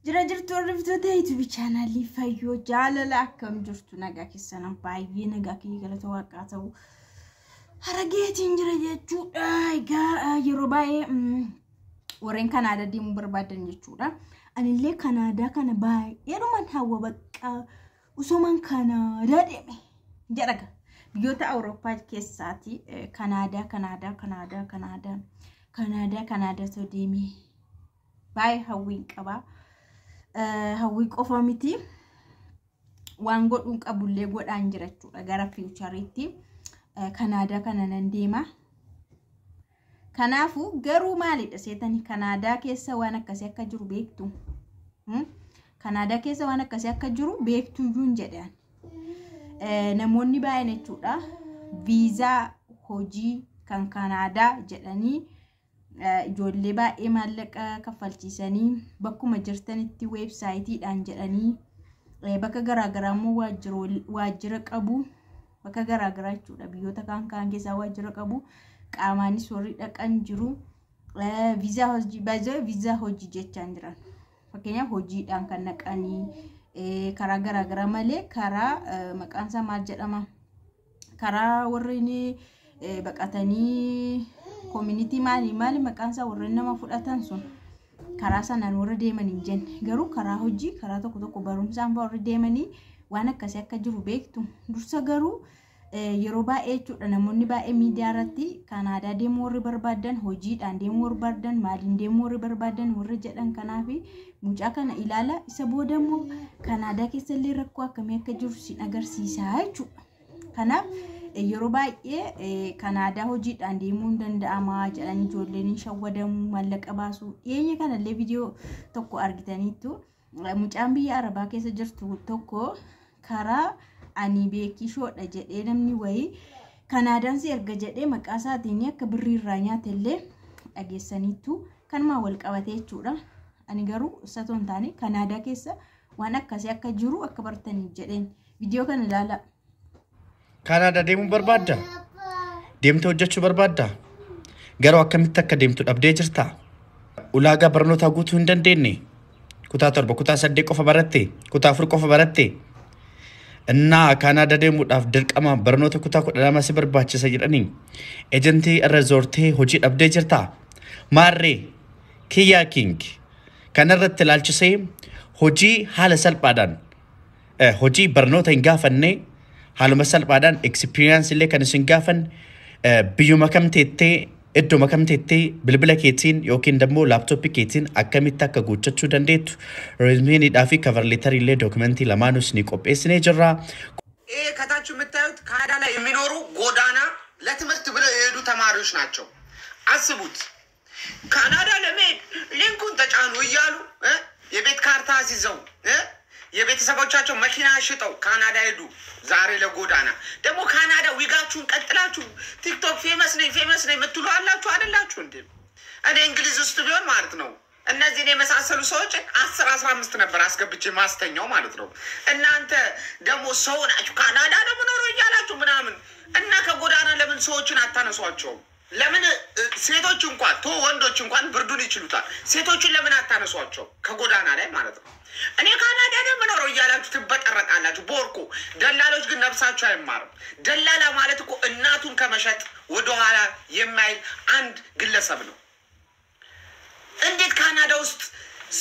Jira jirtu hordoftoota YouTube chaanaalii Fayyoo Jaalala, akkam jirtu? Nagaa keessan? Baay'ee nagaa kiyya, galata Waaqaa ta'u. Harageetiin jira jechuudha. Egaa yeroo baay'ee warreen Kanaadaa deemuu barbaadan jechuudha. Anillee Kanaadaa kana baay'eedhuman hawwa, bakka usuman Kanaadaa deeme jedha. Biyyoota Awurooppaa keessaati Kanaadaa, Kanaadaa, Kanaadaa, Kanaadaa, Kanaadaa, Kanaadaa osoo deemee baay'ee hawwiin qaba. Hawwii qofa miti, waan godhuun qabullee godhaan jira jechuudha. Gara futureitti Kanaadaa kana nan deema. Kanaafuu garuu maalidha seetanii, Kanaadaa keessa waan akkasii akka jiru beektu? Kanaadaa keessa waan akkasii akka jiru beektuyyuu hin jedhan. Namoonni baay'een jechuudha, viizaa hojii kan Kanaadaa jedhanii ijoollee baay'ee maallaqa kaffalchiisanii, bakkuma jirtanitti websiteiidhaan jedhanii, bakka garaagaraa immoo waajjira qabu, bakka garaagaraa jechuudha, biyyoota kaan kaan keessaa waajjira qabu, qaamaanis warri dhaqan jiru. Viizaa hojii baay'ee, viizaa hojii jechaan jiran, fakkeenyaaf hojiidhaan kan naqanii karaa garaagaraa malee, karaa maqaan isaa maal jedhama, karaa warreen baqatanii community maali maali maqaan isaa, warreen nama fudhatan sun, karaa sanaan warra deeman hin jenne. Garuu karaa hojii, karaa tokko tokko barumsaan warra deemanii waan akkasii akka jiru beektu dursa. Garuu yeroo baay'ee jechuudha, namoonni baay'ee miidiyaa irratti Kanaadaa deemuu warri barbaadan, hojiidhaan deemuu warri barbaadan, maaliin deemuu warri barbaadan warri jedhan, kanaaf mucaa kana ilaala. Isa booda immoo Kanaadaa keessa illee rakkoo akkamii akka jiru sin agarsiisaa jechuudha. Kanaaf yeroo baay'ee Kanaadaa hojiidhaan deemuu hin danda'ama jedhanii ijoolleen hin shawwadamu, maallaqa baasuu. Dhiyeenya kanallee viidiyoo tokko argitaniittu, mucaan biyya Arabaa keessa jirtu tokko karaa ani beekishoodha jedhee namni wayii Kanaadaan si erga jedhee maqaa isaatiin akka birrii irraa nyaate illee dhageessaniittu. Kanumaan wal qabatee jechuudha. Ani garuu isa otoo hin taane Kanaadaa keessa waan akkasii akka jiru akka bartaniif jedheen viidiyoo kana ilaala. Kaanaadaa deemuu barbaadda? Deemtee hojjechuu barbaadda? Garuu akkamitti akka deemtu dhabdee jirta? Ulaagaa barnootaa guutuu hin dandeenye? Kutaa 7, kutaa 8 qofa baratte? Kutaa 4 qofa baratte? Innaa Kaanaadaa deemuudhaaf dirqama barnoota kutaa 12 si barbaachisa jedhanii ejentii irra zoortee hojii dhabdee jirta? Maarree Kiyyaa King kanarratti ilaalchisee hojii haala salphaadhaan, hojii barnoota hin gaafanne, haaluma salphaadhaan experience illee kan isin gaafan, biyyuma kam teettee, iddoo kam teettee, bilbila keetiin yookiin immoo laptopii keetiin akkamitti akka guuttachuu dandeettu resumeiidhaa fi cover letterii illee documentii lamaanuus ni qopheessinee jirra. ይሄ ከታች የምታዩት ካናዳ ላይ የሚኖሩ ጎዳና ለትምህርት ብለው የሄዱ ተማሪዎች ናቸው። አስቡት፣ ካናዳ ለመሄድ linkኡን ተጫኑ እያሉ የቤት ካርታ አስይዘው፣ የቤተሰቦቻቸው መኪና ሽጠው ካናዳ ሄዱ። ዛሬ ለጎዳና ደግሞ ካናዳ ዊጋችሁን ቀጥላችሁ ቲክቶክ famous ነኝ famous ነኝ የምትሉ አላችሁ አይደላችሁ እንዴ? እኔ እንግሊዝ ውስጥ ቢሆን ማለት ነው እነዚህን የመሳሰሉ ሰዎች 10 15 ነበር አስገብቼ ማስተኛው ማለት ነው። እናንተ ደግሞ ሰው ናችሁ፣ ካናዳ ነው የምኖረው እያላችሁ ምናምን፣ እና ከጎዳና ለምን ሰዎችን አታነሷቸውም? ለምን ሴቶች እንኳን ቶ ወንዶች እንኳን ብርዱን ይችሉታል። ሴቶችን ለምን አታነሷቸው ከጎዳና ላይ ማለት ነው? እኔ ካናዳ ነው የምኖረው እያላችሁ ትበጠረቃላችሁ። ቦርኮ ደላሎች ግን ነፍሳችሁ አይማርም። ደላላ ማለት እኮ እናቱን ከመሸጥ ወደኋላ የማይል አንድ ግለሰብ ነው። እንዴት ካናዳ ውስጥ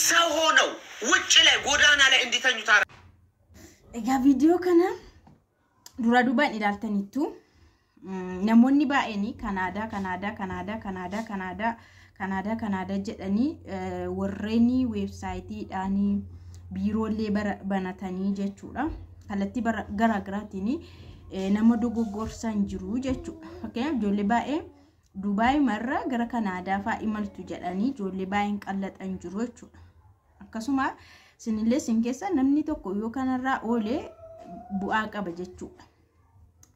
ሰው ሆነው ውጭ ላይ ጎዳና ላይ እንዲተኙ ታረ Egaa viidiyoo kana dura duubaan ilaaltaniittu. Namoonni baay'een Kanaadaa, Kanaadaa, Kanaadaa, Kanaadaa, Kanaadaa, Kanaadaa, Kanaadaa jedhanii warreen websiteiidhaan biiroolee banatanii jechuudha. Kallattii garaagaraatiin nama dogoggorsan jiru jechuudha. Fakkeenyaaf ijoollee baay'ee Dubaay marra gara Kanaadaa fa'aa imaltu jedhanii ijoollee baay'een qallaxan jiru jechuudha. Akkasuma isinillee isin keessa namni tokko yoo kanarraa oolee bu'aa qaba jechuudha.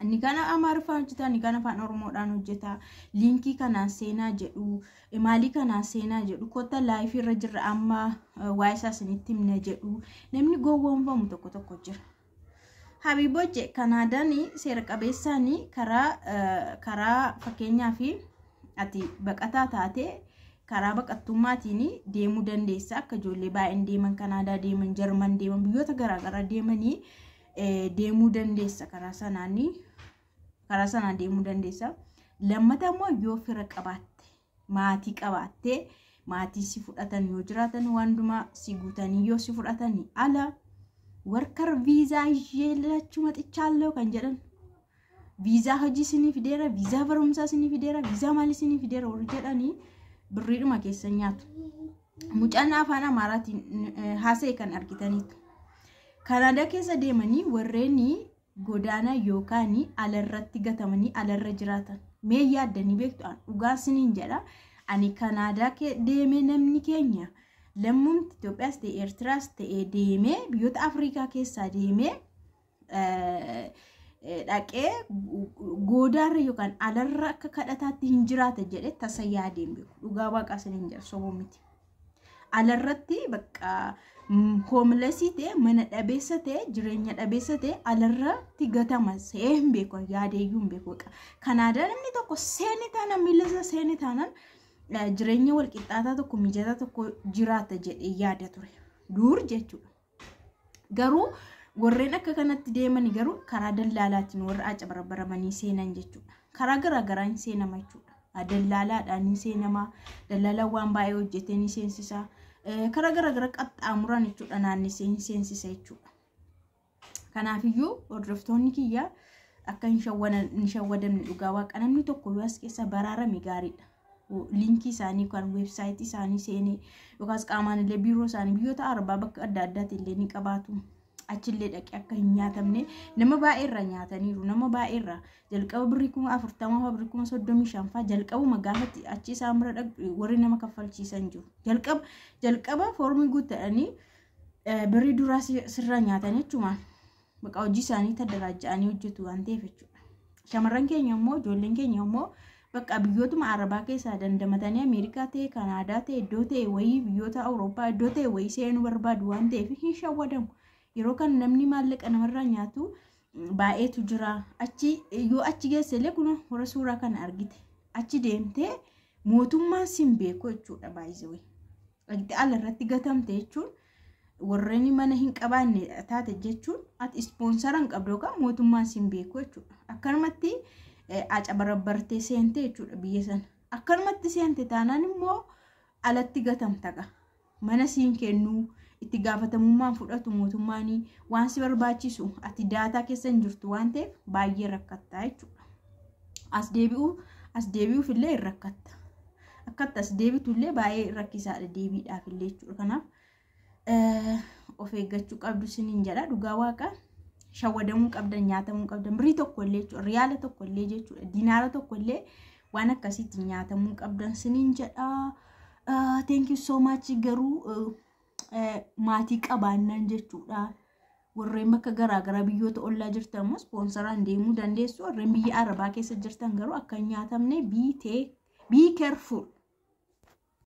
Inni kana Amaariffaan hojjeta, inni kana Afaan Oromoodhaan hojjeta. Linkii kanaan seenaa jedhu, maalii kanaan seenaa jedhu, kotta liveii irra jirra amma waa'ee isaa isinitti himna jedhu. Namni gowwoomfamu tokko tokko jira. Habiboje, Kanaadaan seera qabeessaan karaa fakkeenyaa fi ati baqataa taatee Karaa baqattummaatiin deemuu dandeessa. Akka ijoollee baay'een deeman, Kanaadaa deeman, Jarman deeman, biyyoota garaagaraa deemanii deemuu dandeessa. Karaa sanaan deemuu dandeessa. Lammata immoo yoo fira qabaatte, maatii qabaatte, maatii si fudhatan yoo jiraatan, waan hundumaa si guutanii yoo si fudhatanii ala worker visa ይዤላችሁ መጥቻለሁ kan jedhan, viizaa hojii isinii fideera, viizaa barumsaa isinii fideera, viizaa maalii isinii fideera warri jedhanii birriidhuma keessa nyaatu. Mucaan afaan Amaaraatiin haasa'e kan argitaniitu. Kanaadaa keessa deemanii warreen godaanaa yookaan alarratti gatamanii alarra jiraatan. Mee yaaddanii beektu? Dhugaa isiniin jedha. Ani Kanaadaa deemee namni keenya lammumti Itoophiyaas ta'e Eertiraas ta'e deemee biyyoota Afrikaa keessaa deemee dhaqee goodaarra yookaan alarra akka kadhataatti hin jiraata jedhee tasa yaadeen beeku. Dhugaa waaqaa isiniin jedha, soboo miti. Alarratti bakka homeless ta'e, mana dhabeessa ta'e, jireenya dhabeessa ta'e, alarratti gatama se'ee hin beeku, yaadeeyyuu hin beeku. Kanaadaa namni tokko seeni taanaan, miila isaa seeni taanaan, jireenya walqixxaataa tokko, mijataa tokko jiraata jedhee yaada ture. Dur jechuudha. Garuu warreen akka kanatti deeman garuu karaa dallaalaatiin warra acabarbaramanii seenan jechuudha. Karaa garaagaraa hin seenama jechuudha. Dallaalaadhaan ni seenama. Dallaalaan waan baay'ee hojjetee ni seensisa. Karaa garaagaraa qaxxaamuran jechuudha, naannessee ni seensisa jechuudha. Kanaafiyyuu hordoftoonni kiyya akka hin shawwadamne, dhugaa waaqa, namni tokko yoo as keessa baraarame gaariidha. Linkii isaanii yookaan weebsaayitii isaanii seenee yookaas qaamaan illee biiroo isaanii biyyoota arabaa bakka adda addaatti illee ni qabaatu. Achillee dhaqee akka hin nyaatamne. Nama baay'eerra nyaataniiru. Nama baay'eerra jalqaba birrii 40,000 fa'aa, birrii 35,000 fa'aa jalqabuma gaafatti achi isaan bira warri nama kaffalchiisan jiru. Jalqaba jalqaba foormii guuttadhanii birrii duraa sirra nyaatan jechuudha. Bakka hojii isaanii tadaraaja'anii hojjetu waan ta'eef jechuudha. Shamarran keenya immoo, ijoolleen keenya immoo bakka biyyootuma arabaa keessaa dandamatanii Ameerikaa ta'e, Kanaadaa ta'e, iddoo ta'e wayii, biyyoota Awurooppaa iddoo ta'e wayii seenuu barbaadu waan ta'eef hin shawwadamu. Yeroo kan namni maallaqa namarraa nyaatu baay'eetu jira. Achi yoo achi geesse illee, kun warra suuraa kana argite, achi deemtee mootummaan sin beeku jechuudha baay'ee. Dhaqxee ala irratti gatamte jechuun, warreen mana hin qabaanne taate jechuun, ati ispoonsara hin qabdu yookaan mootummaan sin beeku jechuudha. Akkanumatti acabarabbartee seente jechuudha biyya sana. Akkanumatti seente taanaan immoo alatti gatamta qa'a. Mana siin kennuu, itti gaafatamummaan fudhatu mootummaan, waan si barbaachisu ati daataa keessa hin jirtu waan ta'eef baay'ee rakkattaa jechuudha. As deebi'uuf illee hin rakkatta. Akkatti as deebitu illee baay'ee rakkisaadha deebiidhaaf illee jechuudha. Kanaaf of eeggachuu qabdu siniin jedha, dhugaa waaqa. Shawwadamuu qabdan, nyaatamuu qabdan, birrii tokko illee jechuudha, riyaala tokko illee jechuudha, dinaara tokko illee waan akkasiitti nyaatamuu qabdan siniin jedha. Thank you so much. Garuu maatii qabaannaan jechuudha. Warreen bakka garaagaraa biyyoota ollaa jirtan immoo ispoonsaraan deemuu dandeessu. Warreen biyya arabaa keessa jirtan garuu akka hin nyaatamne be careful.